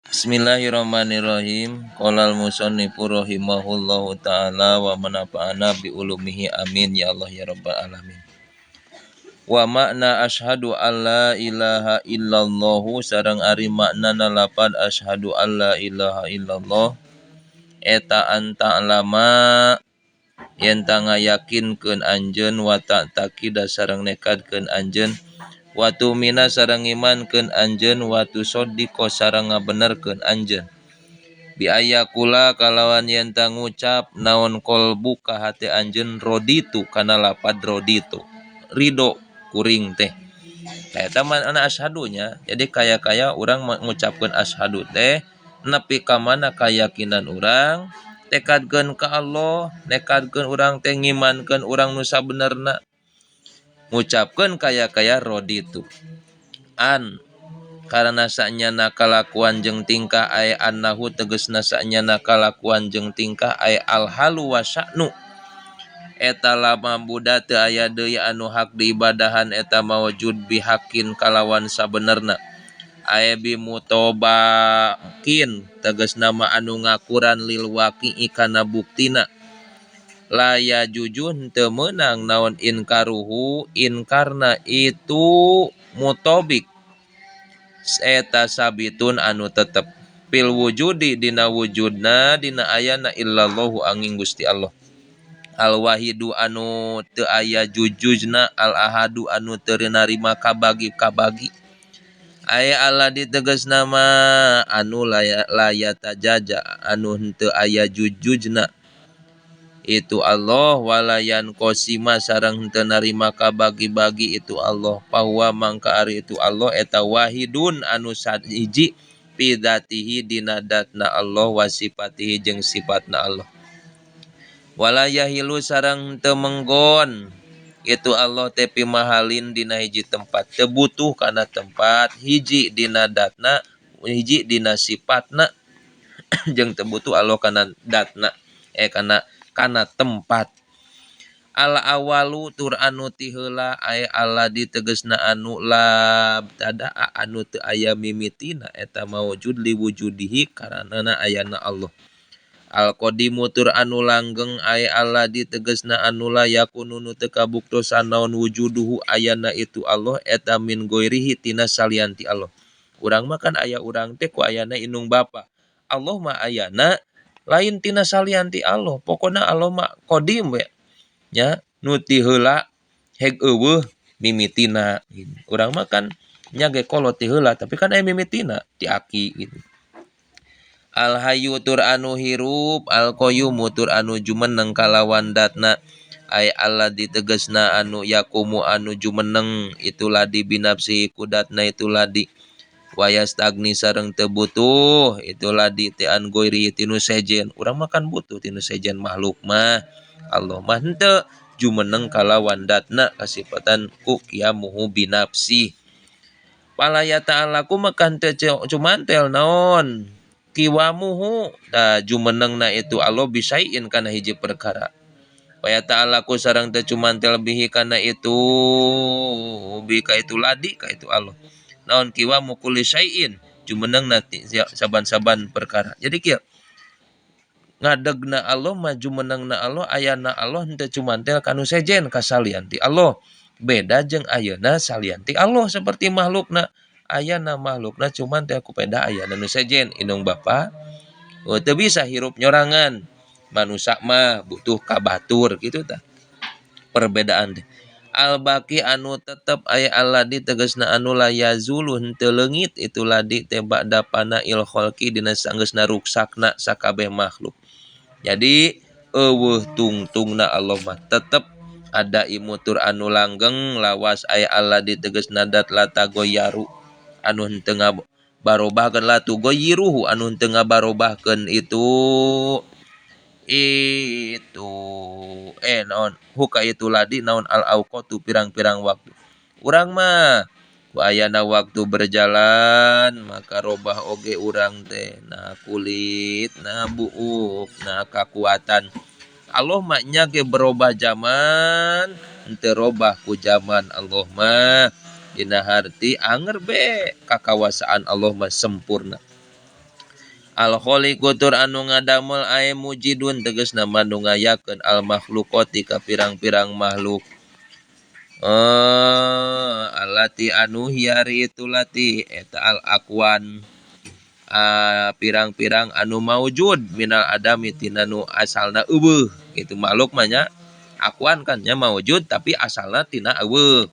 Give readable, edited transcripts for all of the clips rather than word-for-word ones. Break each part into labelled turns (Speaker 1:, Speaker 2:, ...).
Speaker 1: Bismillahirrahmanirrahim. Qala al-musannifu rahimahullahu taala wa manafa'ana bi ulumihi amin ya Allah ya rabbal alamin. Wa makna asyhadu alla ilaha illallah sareng ari maknana lapad asyhadu alla ilaha illallah eta anta lama yen ta ngayakinkeun anjeun wa ta'taqida sareng nekadkeun anjeun wa tu'mina sareng ngimankeun anjeun wa tusaddiqa sareng ngabenerkeun anjeun bi ayakula kalawan yen ta ngucap naon qalbuka hate anjeun roditu kana lapad roditu ridho kuring teh. Eta makna asyhadunya. Jadi kaya-kaya urang ngucapkeun asyhadu teh nepi ka mana kayakinan urang tekadkeun ka Allah, nekadkeun urang teh ngimankeun urang nu sabenerna. Ngucapkeun kaya-kaya roditu. An karana sanyana kalakuan jeung tingkah ae annahu tegasna sanyana kalakuan jeung tingkah ae alhalu wa sya'nu. Eta lama buddha teu aya deui anu hak diibadahan eta mawujud bihakin kalawan sabenerna. Ae bimutobakin tegasna mah anu ngakuran lil waqi'i kana buktina. La yajuju teu meunang naon inkaruhu inkarna itu mutobik. Eta sabitun anu tetep fil wujudi dina wujudna dina ayana illallahu angin Gusti Allah. Al-wahidu anu teu aya jujujna al-ahadu anu teu narima kabagi-kabagi. Aya Allah ditegasna mah anu laya tajaja anu henteu aya jujujna. Itu Allah walayan qasima sareng henteu narima kabagi-bagi itu Allah. Bahwa mangka ari itu Allah eta wahidun anu sahiji fi dzatihi dina datna Allah wa sifatihi jeung sifatna Allah. Wala yahilu sareng teu menggon itu Allah teh pimahalin dina hiji tempat teu butuh kana tempat hiji dina datna hiji dina sifatna jeung teu butuh Allah kana datna kana kana tempat. Al awalu tur anu ti heula ae Allah ditegasna anu la tada anu teu aya mimitina eta maujud li wujudihi karanana ayana Allah. Al qadimu tur anu langgeng ae Allah ditegasna anu la yakunu nu teu kabuktosan naon wujuduhu ayana itu Allah eta min ghairihi tina salian ti Allah. Urang mah kan aya urang teh ku ayana indung bapa. Allah mah ayana lain tina salian ti Allah. Pokona Allah mah qadim we. Nya nu ti heula heg eueuh mimitina. Urang mah kan nya ge kolot ti heula tapi kan aya mimitina ti aki gitu. Al hayyu tur anu hirup al qayyum tur anu jumeneng kalawan datna ay Allah ditegasna anu yakumu anu jumeneng itu ladi binafsi kudatna itu ladi wayastagni sareng teu butuh itu ladi teh an goiri tinu sejen. Urang mah kan butuh tinu sejen makhluk mah. Allah mah henteu jumeneng kalawan datna kasipatan ku qiyamuhu binafsi. Pala ya ta'ala ku mah teu cumantel naon kiwamuhu da jumenengna itu Allah bisain kana hiji perkara. Wa ta'ala ku sareng teu cumantel bihi kana itu bi ka itu ladi ka itu Allah. Naon kiwamu kulli syai'in jumenengna saban-saban perkara. Jadi kieu ngadegna Allah mah jumenengna Allah ayana Allah henteu cumantel kanu sejen kasalian ti Allah. Beda jeung ayeuna salian ti Allah seperti makhlukna. Ayana makhlukna cuman teh ku peda ayana nu sejen indung bapa. Oh, teu bisa hirup nyorangan. Manusa mah butuh ka batur kitu tah. Perbedaan teh. Al baqi anu tetep aya alladzi tegasna anu la yazulu henteu leungit itu ladi teh ba'da pana'il khalqi dina sanggeusna ruksakna sakabeh makhluk. Jadi eueuh tungtungna Allah mah tetep ada imutur anu langgeng lawas aya alladzi tegasna dat la tagoyaru anu henteu ngabarobahkeun la tugoyiruhu anu henteu ngabarobahkeun itu naon huka itu ladi naon al auqatu pirang-pirang waktu. Urang mah ku ayana waktu berjalan maka robah oge urang teh nah kulit nah buuk nah kakuatan. Allah mah nya ge berubah zaman henteu robah ku zaman Allah mah. Dina harti anger be kakawasaan Allah mah sempurna. Al khaliqu tur anu ngadamel ae mujidun tegasna mah nu ngayakeun al makhluqati ka pirang-pirang makhluk. Allati anu hiari itu lati eta al akwan pirang-pirang anu maujud minal adami tina nu asalna eueuh kitu makhluk mah nya akwan kan nya maujud tapi asalna tina eueuh.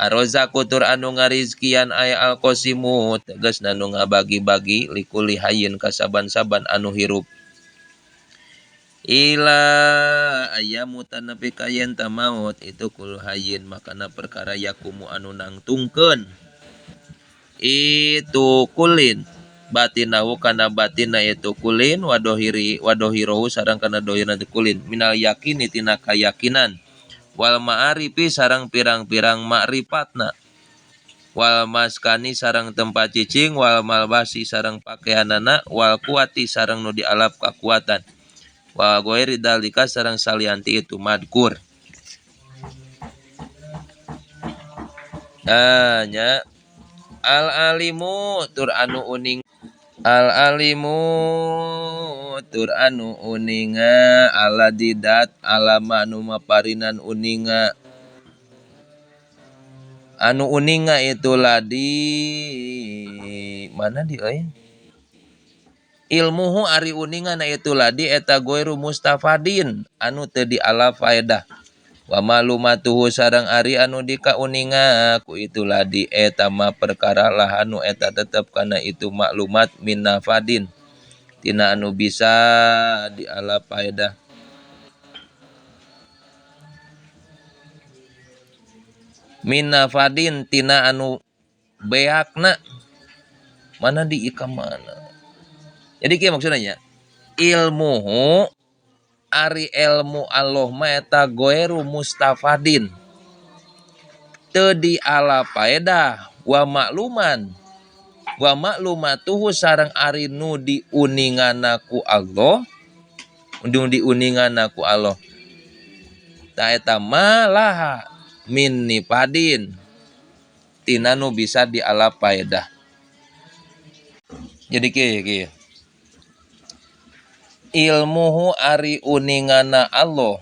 Speaker 1: Arrozaku tur anu ngarizkian aya al-qasimu tegasna nu ngabagi-bagi likuli hayyin ka saban-saban anu hirup. Ila ayamuta nepi ka yen ta maut itu kul hayyin makana perkara yakumu anu nangtungkeun itu kulin batinahu kana batinna itu kulin wadohiri wadohirohu sareng kana dohirna itu kulin minal yakini tina kayakinan wal ma'arifi sareng pirang-pirang ma'rifatna wal maskani sareng tempat cicing wal malbasi sareng pakaianana wal kuati sareng nu dialap kakuatan wa ghairi dalika sareng salianti itu madkur. Nah nya al alimu tur anu uning al alimu tur anu uninga aladidat alama anu maparinan uninga anu uninga itu ladi mana di euy ilmuhu ari uninga na itu ladi eta goiru mustafadin anu teu diala faedah wa malumatuhu sareng ari anu dikauninga ku itu ladi eta mah perkara lah anu eta tetep kana itu maklumat minafadin tina anu bisa diala faedah. Minafadin tina anu beakna mana di ika mana. Jadi kieu maksudna nya ilmuhu ari ilmu Allah mah eta goeru mustafadin teu diala faedah wa makluman wa maklumatuhu sareng ari nu diuningana ku Allah nu diuningana ku Allah ta eta mah laha min nifadin tina nu bisa diala faedah. Jadi kieu kieu ilmuhu ari uningana Allah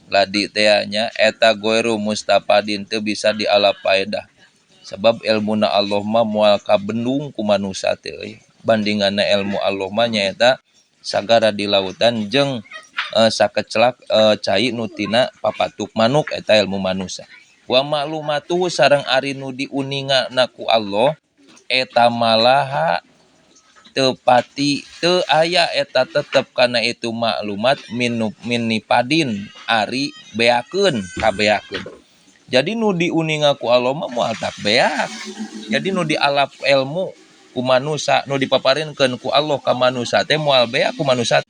Speaker 1: ladi teh nya eta goeru mustafadin teu bisa diala faedah sebab ilmuna Allah mah moal kabendung ku manusa teh euy. Bandinganna ilmu Allah mah nyaeta sagara di lautan jeung sakecelak cai nu tina papatuk manuk eta ilmu manusa. Wa maklumatuhu sareng ari nu diuningana ku Allah eta malaha teu pati teu aya eta tetep kana itu maklumat min nipadin ari beakeun kabeakeun. Jadi nu diuninga ku Allah mah moal tak beak. Jadi nu dialap ilmu ku manusa nu dipaparinkeun ku Allah ka manusa teh moal beak ku manusa.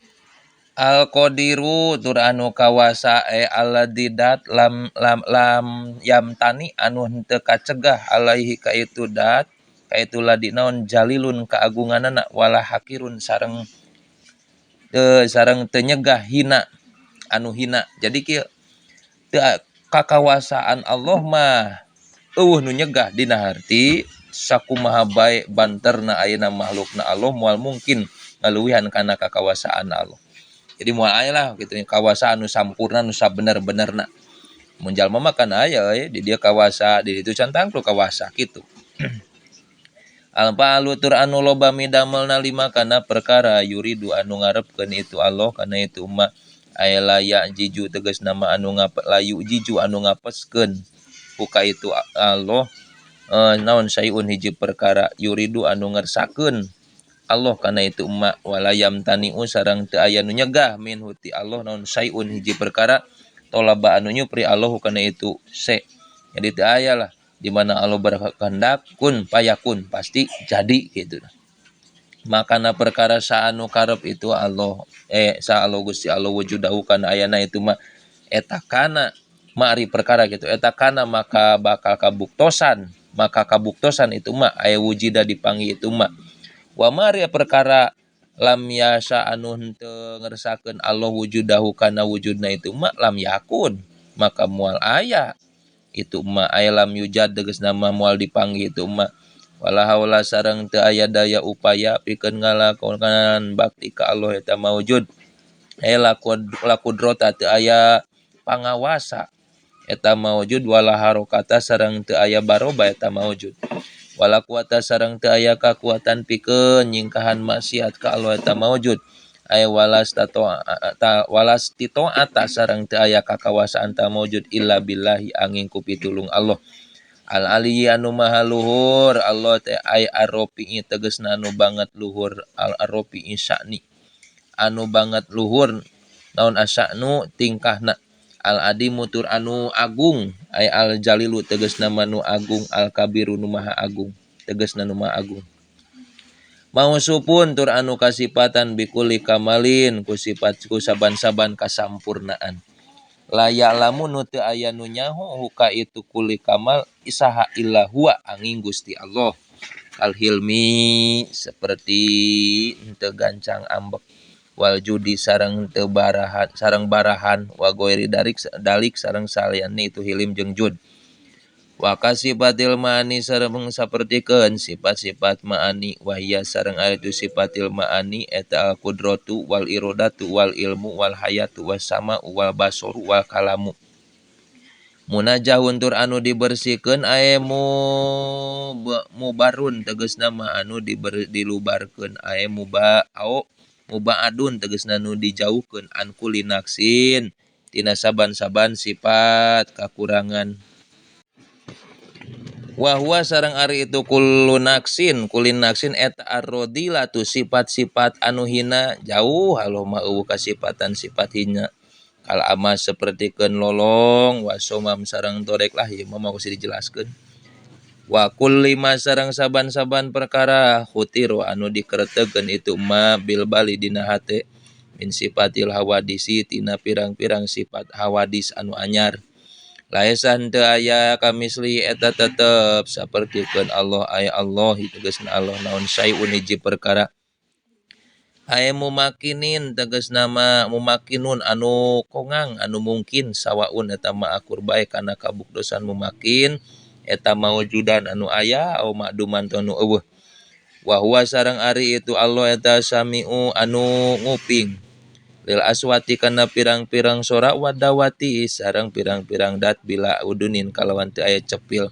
Speaker 1: Al qadiru tur anu kawasa aladidat lam lam lam yamtani anu henteu kacegah alaihi ka itu dat ka itu ladi naon jalilun kaagunganana wala hakirun sareng sareng teu nyegah hina anu hina. Jadi kieu teu kakawasaan Allah mah eueuh nu nyegah dina harti sakumaha bae banterna ayeuna makhlukna Allah moal mungkin ngaluwihan kana kakawasaan Allah. Jadi moal aya lah kitu kawasa anu sampurna nu sabener-benerna. Mun jalma mah kan aya euy di dieu kawasa di ditu can tangtu kawasa kitu. Alfa tur anu loba midamelna lima kana perkara yuridu anu ngarepkeun itu Allah kana itu ma aya laya jiju tegas nama anu ngap layu jiju anu ngapeskeun ku itu Allah naon sayun hiji perkara yuridu anu ngersakeun Allah kana itu ma walayam taniu sareng teu aya nu nyegah min huti Allah naon sayun hiji perkara tolaba anu nyupri Allah kana itu se. Jadi teu aya lah di mana Allah berkehendak kun payakun pasti jadi gitu. Makana perkara saanu karep itu Allah sa Allah Gusti Allah wujudahu kana ayana itu mah eta kana mari perkara gitu eta kana maka bakal kabuktosan maka kabuktosan itu mah aya wujida dipanggih itu mah wa mari perkara lam yasa anu henteu ngersakeun Allah wujudahu kana wujudna itu mah lam yakun maka moal aya itu ma aya lam yujad tegas nama moal dipanggih itu ma Wala haula sareng teu aya daya upaya pikeun ngalakonan bakti ka Allah eta maujud. La qudrata teu aya pangawasa eta maujud wala harokata sareng teu aya baroba eta maujud. Wala quwata sareng teu aya kakuatan pikeun nyingkahan maksiat ka Allah eta maujud. Aya walas walas tito'ata sareng teu aya kakawasaan ta maujud illa billahi angin ku pitulung Allah. Al aliyyi anu maha luhur Allah teh ay arrofi'i tegasna anu banget luhur al arrofi'i sya'ni anu banget luhur naon asya'nu tingkahna. Al adimu tur anu agung ay al jalilu tegasna manu agung al kabiru nu maha agung tegasna nu maha agung. Mausupun tur anu kasipatan bikuli kamalin ku sifat ku saban-saban kasampurnaan. Layak lamun nu teu aya nu nyaho huka itu kuli kamal isaha illa huwa angin Gusti Allah. Kal hilmi seperti henteu gancang ambek wal judi sareng teu barahan sareng barahan wa ghairi dalik sareng saliyane itu hilim jeung jud. Wa kasifatil ma'ani sareng sapertikeun sifat-sifat ma'ani wahia sareng ari itu sifatil ma'ani eta al qudratu wal iradatu wal ilmu wal hayatu was sama'u wal basaru wal kalamu. Munajahun tur anu dibersihkeun ae mubarun tegasna mah anu dilubarkeun ae mubaadun tegasna nu dijauhkeun an kulli naqsin tina saban-saban sifat kakurangan. Wa huwa sareng ari itu kullu naqsin kulin naqsin eta arrodilatu sifat-sifat anu hina jauh Allah mah eueuh kasifatan sifat hina. Kal ama sapertikeun lolong wasomam sareng torek lah ieu mah kudu dijelaskeun. Wa kulli ma sareng saban-saban perkara khutiru anu dikeretegeun itu ma bil bali dina hate min sifatil hawadisi tina pirang-pirang sifat hawadis anu anyar. Laisa henteu aya kamisli eta tetep sapertikeun Allah aya Allah tegasna Allah naon syai'un hiji perkara. Aya mumakinin tegasna mah mumakinun anu kongang anu mungkin sawaun eta mah akur bae kana kabuktosan mumakin eta maujudan anu aya au makduman anu eueuh. Wa huwa sareng ari itu Allah eta samiu anu nguping lil aswati kana pirang-pirang sora wadawati sareng pirang-pirang dat bila udunin kalawan teu aya cepil.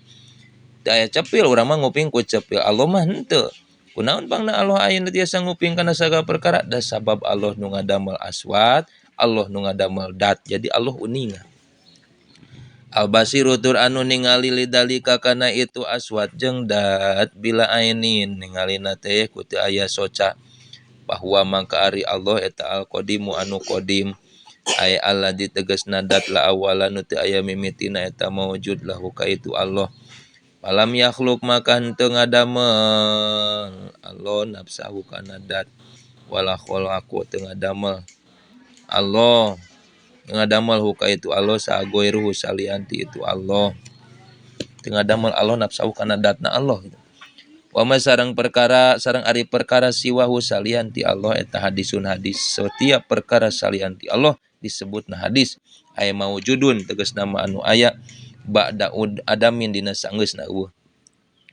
Speaker 1: Teu aya cepil urang mah nguping ku cepil Allah mah henteu. Kunaon pangna Allah ayeuna tiasa nguping kana sagala perkara da sabab Allah nu ngadamel aswat, Allah nu ngadamel dat. Jadi Allah uninga. Al basiru tur anu ningali lidalika kana itu aswat jeung dat bila ainin ningalina teh ku teu aya soca. Bahwa mangka ari Allah eta al qadimu anu qadim ay alladzi tegasna dat la awala nu teu aya mimitina eta maujud lahu ka itu Allah. Falam yakhluq maka henteu ngadamel Allah nafsahu kana dat wala khalaqu teu ngadamel Allah ngadamel hu ka itu Allah sagoiruhu salianti itu Allah teu ngadamel Allah nafsahu kana datna Allah gitu. Wa ma sareng perkara sareng ari perkara siwahu salian ti Allah eta hadisun hadis. Setiap perkara salian ti Allah disebutna hadis. Aya maujudun tegasna mah anu aya ba'da adamin dina sanggeusna eueuh.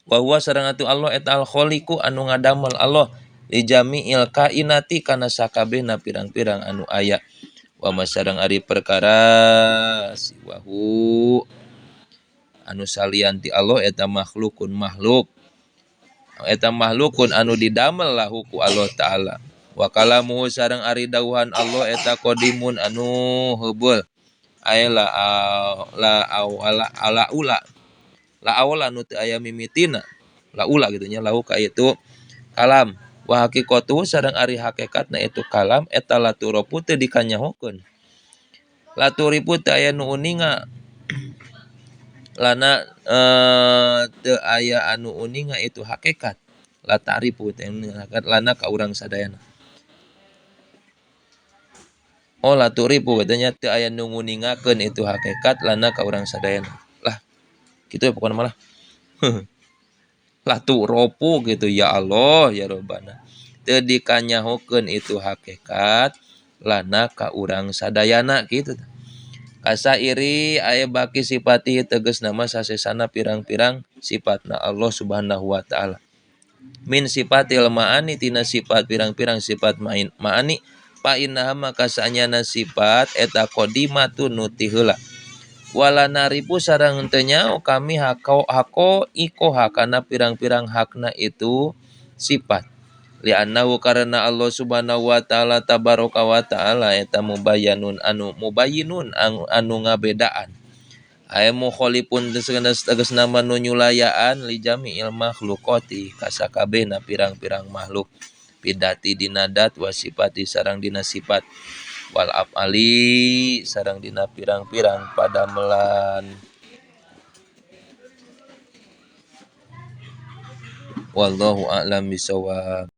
Speaker 1: Wa huwa sareng atuh Allah eta al khaliqu anu ngadamel Allah li jami'il kainati kana sakabehna pirang-pirang anu aya. Wa ma sareng ari perkara siwahu anu salian ti Allah eta makhlukun makhluk. Eta makhlukun anu didamel lahu ku Allah Ta'ala. Wa kalamuhu sareng ari dawuhan Allah eta qadimun anu heubeul. Aya la la awala ala ula. La awala nu teu aya mimitina. La ula kitu nya lahu ka itu kalam. Wa haqiqatuhu sareng ari hakikatna itu kalam eta laturapu teu dikanyahokeun. Laturipu teu aya nu uninga. Lana teu aya anu uninga itu hakikat. La ta'rifu teu hakikat lana ka urang sadayana. Oh la turipu katanya teu aya nu nguningakeun itu hakikat lana ka urang sadayana. Lah kitu ya pokona malah. La turopu gitu ya Allah ya Robbana. Teu dikanyahokeun itu hakikat lana ka urang sadayana kitu. Kasairi aya baki sifati tegas nama sasesana pirang-pirang sifatna Allah Subhanahu wa taala. Min sifatil ma'ani tina sifat pirang-pirang sifat ma'ani fa innaha maka saanyana sifat eta qadimatun nu ti heula. Wala naribu sareng teu nyaho kami hako hako ikoha kana pirang-pirang hakna itu sifat. Li'annahu karena Allah subhanahu wa ta'ala tabaraka wa ta'ala eta mubayyanun anu mubayyinun anu ngabedaan. Ay mukhalifun tegasna nu nyulayaan li jami'il makhluqati kasakabehna pirang-pirang makhluk bidati dina dat wa sifati sareng dina sifat wal af'ali sareng dina pirang-pirang padamelan. Wallahu a'lam bisawab.